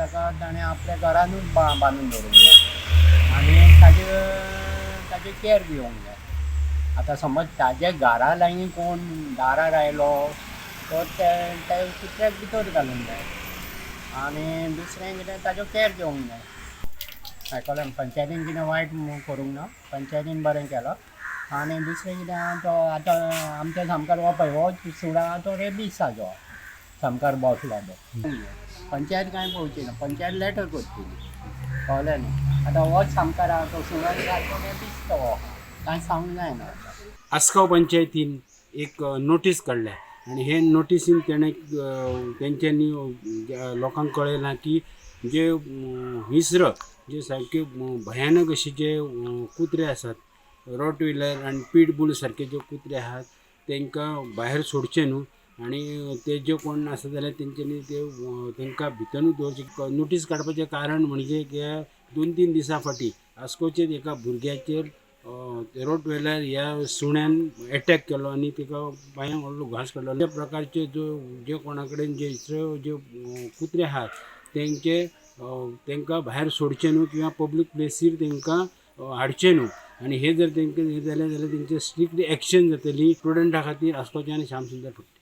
ताका ताणें आपल्या घरानूच बांदून दवरूंक जाय आनी ताजे केअर घेवंक जाय. आतां समज ताजे घरा लागीं कोण दारार आयलो तो ते त्या कुत्र्याक भितर घालूंक जाय आनी दुसरें कितें, ताजो केअर घेवंक जाय. आयकलें? पंचायतीन कितें वायट करूंक ना, पंचायतीन बरें केलां. आनी दुसरें कितें आहा, तो आतां आमच्या सामकार हो पळय हो सुणो आहा तो रेबीसाचो सामकार बसला तो. पंचायत कांय पळोवची ना, पंचायत लेटर करतली, कळ्ळें न्ही? आतां होच सामकार आहा तो सुणो सारको रेबीस तो आहा, कांय सांगूंक जायना आतां. आसगांव पंचायतीन एक नोटीस काडल्या आनी हे नोटीसीन तेणें तेंच्यांनी लोकांक कळयलां की जे हिंस्र जे सारके भयानक अशे जे कुत्रे आसात, रॉटविलर आनी पीटबूल सारके जे कुत्रे आहात, तांकां भायर सोडचे न्हू आनी ते जे कोण आसा जाल्यार तेंच्यांनी ते तांकां भितरूच दवरचे. नोटीस काडपाचें कारण म्हणजे की 2-3 दिसां फाटीं आस्कोचेर एका भुरग्याचेर रोटवेलर ह्या सुण्यान एटॅक केलो आनी ताका पांयांक व्हडलो घांस काडलो. त्या प्रकारचे जो जे कोणा कडेन जे हिंस्र जे कुत्रे आहात तेंचे तांकां भायर सोडचें न्हू किंवा पब्लीक प्लेसीर तांकां हाडचें न्हू आनी हे जर तांकां हें जालें जाल्यार तेंचे स्ट्रिक्ट एक्शन जातली. स्टुडंटा खातीर आस्कोच्यान श्याम सुंदर फडते.